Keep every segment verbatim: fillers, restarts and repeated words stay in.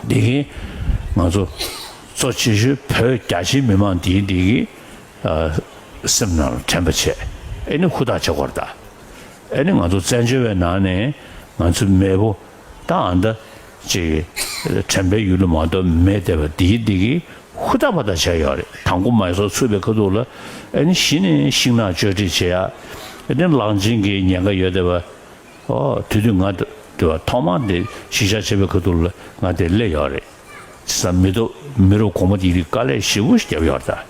འདི་གིས་ང་ཚོ་གཙོ་ཆེ་ཤོས་བོད་རྒྱ་ཆེའི་མི་མང་འདིའི་འདི་གི་ཨ་སེམས་ནང་ལ་དྲན་པ་བྱས། ཨེ་ནི་ཧུར་ཐག་བྱེད་དགོས་རེད་ད། ཨེ་ནི་ང་ཚོ་བཙན་བྱོལ་བའི་ནང་ནས་ང་ཚོའི་མེས་པོ་ད་ཨ་ད་ཅིག་དྲན་པའི་ཡུལ་ལ་མ་གཏོགས་མེད་བསྡད་པ་འདིའི་འདི་གིས་ཧུར་ཐག་ཧུར་ཐག་བྱས་ཡོད་རེད། དང་པོ་མ་སོ་ཚུགས་པའི་ཁ་ཐུག་ལ་ཨེ་ནི་གཞི་ནས་ཤིང་ནགས་གཅོད་འབྲེག་བྱེད་ཡ། ཨེ་ནི་གླང་ཆེན་གྱི་ཉེན་ཁ་ཡོད་བསྡད་པ། ཨོ་དེ་དུས་ང་དེ་བ་ཐོག་མ་དེ་གཞིས་ཆགས་བྱེད་པའི་ཁ་ཐུག་ལ་ང་དེ་སླེབས་ཡོད་རེད། བྱས་ཙང་མི་ཐོག་མི་རབས་གོང་མ་དེ་དེ་དཀའ་ལས་ཞེ་པོ་ཞིག་བརྒྱབ་ཡོད་རེད་ད།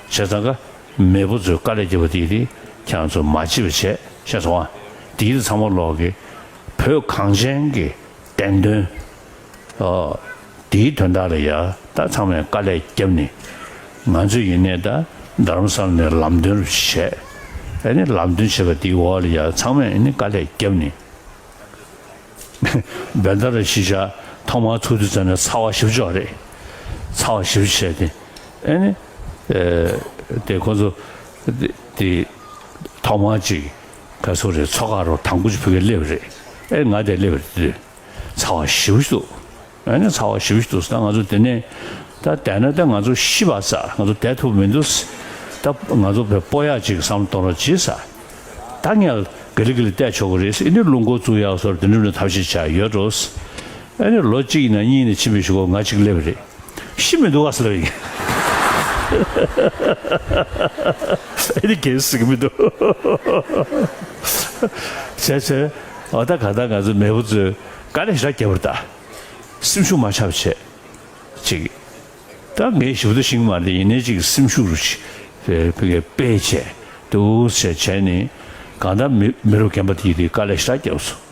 བྱས་ཙང་ཀ་མེས་པོ་ཚོས་དཀའ་ལས་བརྒྱབ་པ་དེ་དེ་ཁྱེད་རང་ཚོ་མ་བརྗེད་པ་བྱས་ཤེས་སོང་ཨ། དེ་དེ་ཚང་མ་ལོག་གི་བོད་གངས་ཅན་གྱི་བདེན་དོན། ཨོ། དེའི་དོན་དག་ལ་ཡ་ད་ཚང་མས་དཀའ་ལས་བརྒྱབ་ནས། ང་ཚོས་ཡིན་ནའི་ད་རྡ་རམ་ས་ལ་ནས་ལམ་སྟོན་རུ་བྱས། ཨ་ནི་ལམ་སྟོན་བྱས་པ་དེའི་འོག་ལ་ཡ་ཚང་མས་ཨ་ནི་དཀའ་ལས་བརྒྱབ་ནས། བན་ད་ར་གཞིས་ཆགས་ཐོག་མར་ཚུགས་དུས་ཙམ་ནས་ཚ་བ་ཞེ་པོ་ཅིག་རེད། ཚ་བ་ཞེ་པོ་ཅིག་བྱས་ཏེ། ཨ་ནི། ཨེ། དེ་ཁོ་ཚོ། དེ་དེ་ཐོག་མར་ཅིག་ག་སོ་རེད། མཚོ་ཁ་རུ་དང་པོ་ཅིག་བོད་སྐད་སླེབས་པ་རེད། ཨེ་ང་དེ་སླེབས་པ་རེད་དེ། ཚ་བ་ཞེ་པོ་ཞིག་འདུག་ཨ་ནི་ཚ་བ་ཞེ་པོ་ཞིག་འདུག་ད་ང་ཚོ་དེ་ནས་ད་བསྡད་ན་ད་ང་ཚོ་ཤི་བ་ས་ང་ཚོ་བསྡད་ཐུབ་མི་འདུག་ད་ང་ཚོ་བས་སྤོ་ཡག་ཅིག་བསམ་བློ་གཏོང་རོགས་གྱིས་ས། ད་ངས་ག་ལེ་ག་ལེ་བསྡད་ཆོག་གི་རེད་ཟེར། ཨ་ནི་རླུང་འཁོར་བཙུགས་ཡག་སོར་དེ་འདྲ་འདྲ་ཐབས་ཤེས་བྱ་ཡོད་འགྲོ། ཨ་ནི་ལོ་གཅིག་ཡིན་ན་གཉིས་ནས་ཕྱིན་པའི་གཞུག་གུ་ང་གཅིག་སླེབས་པ་རེད། ཤི་མི་འདུག་ག་ཟེར་བ་ཡིན། ཨ་ནི་གལ་སྲིད་མི་འདུག་བྱས་བྱས། འོ་ད་ག་ད་ང་ཚོ་མེས་པོ་ཚོས་དཀའ་ལས་ཞེ་དྲག་བརྒྱབ་པ་རེད་ད། སེམས་ཤུགས་མ་ཆག་པ་བྱས། ཅིག་ད་ངས་ཞུ་དུ་ཤིང་མ་རེད། ཡིན་ནའི་ཅིག་སེམས་ཤུགས་རུ་ཅིག་བེ་བེ་སྤེལ་བྱས་འདུག་བྱས་བྱས་ནས་གང་ལྟར་མི་མི་རབས་རྒན་པ་དེ་དེ་དཀའ་ལས་ཞེ་དྲག་བརྒྱབ་སོང་